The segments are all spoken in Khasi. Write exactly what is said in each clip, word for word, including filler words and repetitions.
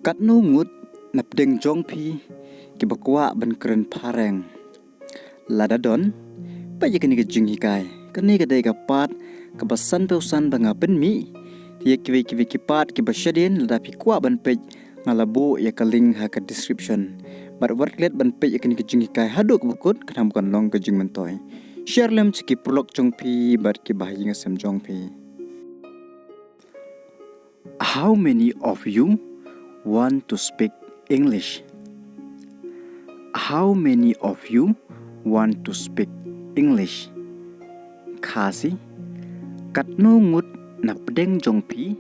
Katno ngut na pdeng jong phi kiba kwah ban kren phareng? Lada don, peit ïa kane ka jinghikai. Kane ka dei ka part kaba sanphew san ba nga pynmih. Te ïa kiwei kiwei ki part kiba shadien, lada phi kwah ban peit, nga la buh ïa ka link ha ka description. Bad wat klet ban peit ïa kane ka jinghikai haduh kaba kut, khnang ba kan long ka jingmyntoi. Share lem sha ki paralok jong phi bad kiba ha ïing ha sem jong phi. How many of you want to speak English? How many of you want to speak English? Khasi, katno ngut na pdeng jong phi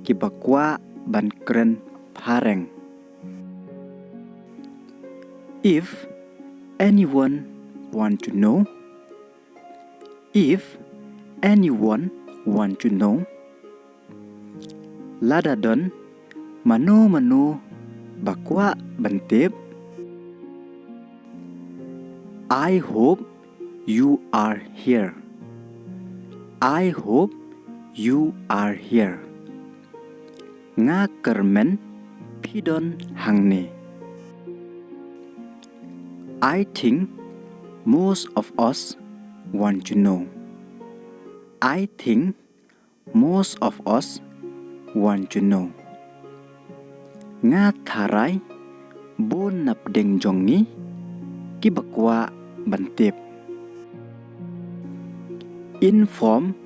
kiba kwah ban kren phareng? If anyone want to know, if anyone want to know, lada don mano mano ba kwah ban tip, I hope you are here. I hope you are here. Nga kyrmen phi don hangne. I think most of us want to know. I think most of us want to know. Nga tharai bun na pdeng jong ngi kiba kwah ban tip. Inform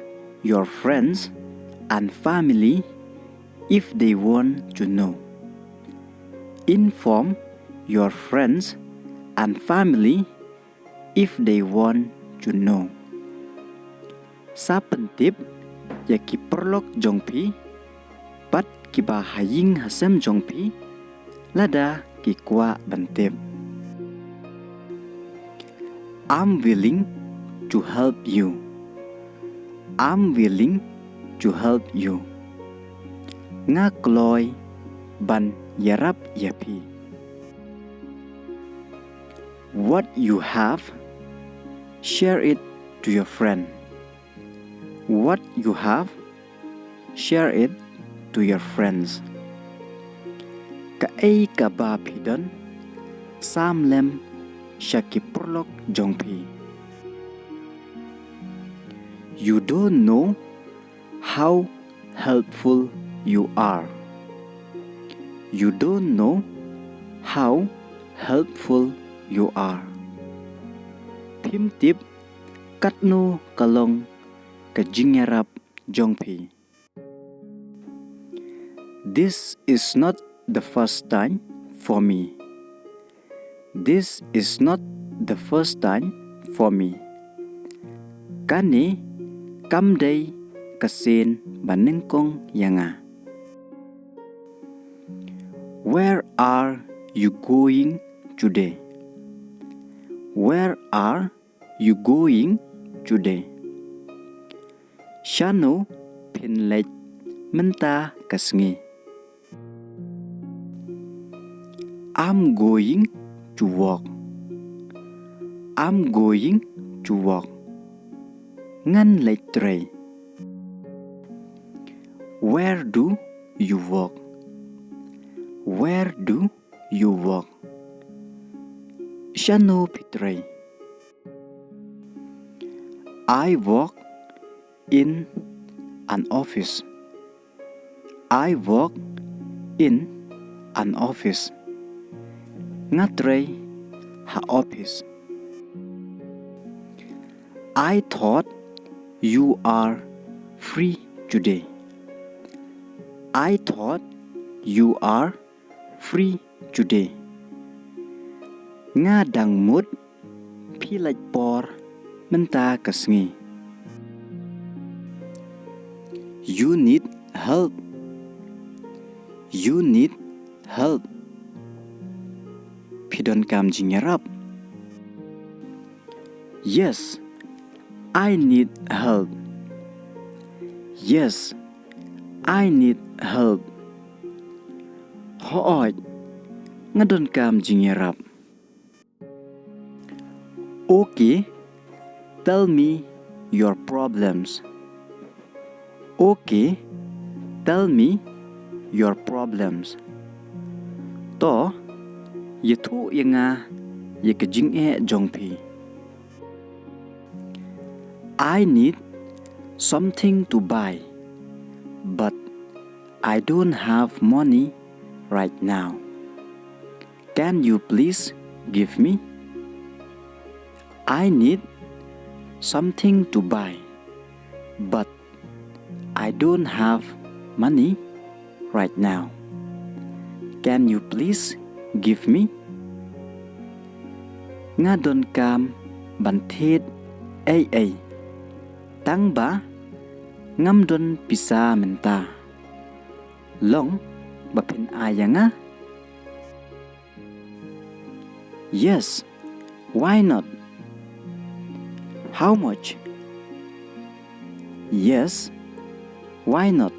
your friends and family if they want to know. Inform your friends and family if they want to know. Sa pyntip ïa ki paralok jong phi bad kiba ha ïing ha sem jong phi lada ki kwah ban tip. I'm willing to help you. I'm willing to help you. Nga kloi ban ïarap ïa phi. What you have, share it to your friend. What you have, share it to your friends. Kaei kaba phi don, sam lem sha ki paralok jong phi. You don't know how helpful you are. You don't know how helpful you are. Phim tip katno ka long ka jingïarap jong phi. This is not the first time for me. This is not the first time for me. Kane kam dei ka sien banyngkong ïa nga. Where are you going today? Where are you going today? Shano phin leit mynta ka sngi? I'm going to work. I'm going to work. Ngan leit trei. Where do you work? Where do you work? Shano phi trei? I work in an office. I work in an office. Nga trei ha office. I thought you are free today. I thought you are free today. Nga dang mut phi lait por mynta ka sngi. You need help. You need help. Phi donkam jingïarap. Yes, I need help. Yes, I need help. Hooid, nga donkam jingïarap. Okay, tell me your problems. Okay, tell me your problems. To, ïathuh ïa nga ïa ka jingeh jong phi. I need something to buy, but I don't have money right now. Can you please give me? I need something to buy, but I don't have money right now. Can you please give me? Nga donkam ban thied ei ei, tang ba ngam don pisa mynta. Long ba phin ai ïa nga? Yes, why not? How much? Yes, why not?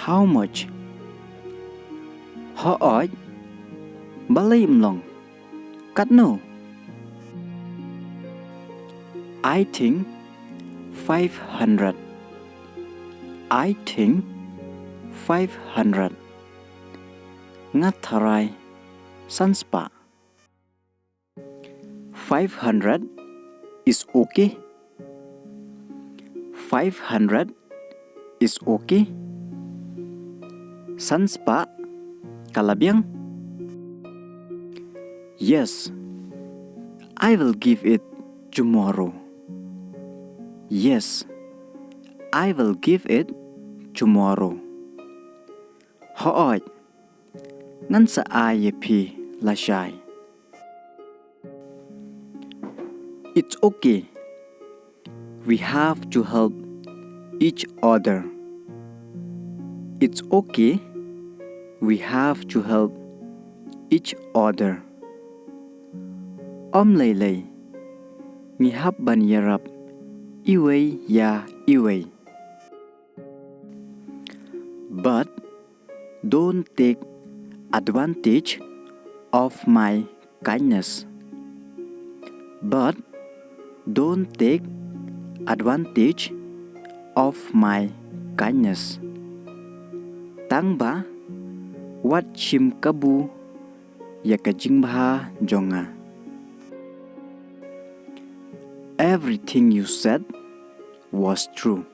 How much? Hooid, balei ym long? Katno? I think five hundred. I think five hundred. Nga tharai san spah. Five hundred is okay. Five hundred is okay. San spah ka la biang. Yes, I will give it tomorrow. Yes, I will give it tomorrow. Hooid, ngan sa ai ïa phi lashai. It's okay. We have to help each other. It's okay. We have to help each other. Ym lei lei. Ngi hap ban ïarap iwei ïa iwei. But don't take advantage of my kindness. But don't take advantage of my kindness. Tang ba wat shim kabu ïa ka jingbha jong nga. Everything you said was true.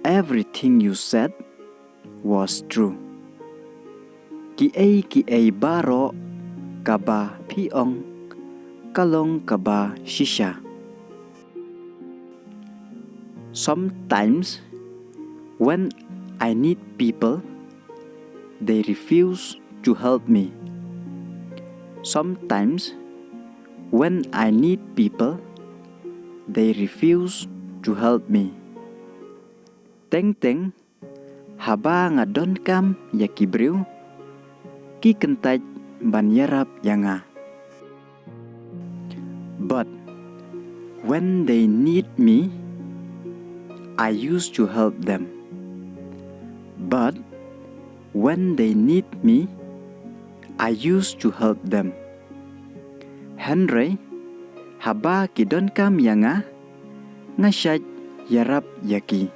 Everything you said was true. Kiei kiei baroh kaba phi ong ka long kaba shisha. Sometimes when I need people, they refuse to help me. Sometimes when I need people, they refuse to help me. Teng teng haba nga donkam ïa ki briew, ki kyntait ban ïarap ïa nga. But when they need me, I used to help them. But when they need me, I used to help them. Hynrei haba ki donkam ïa nga, nga shait ïarap ïa ki.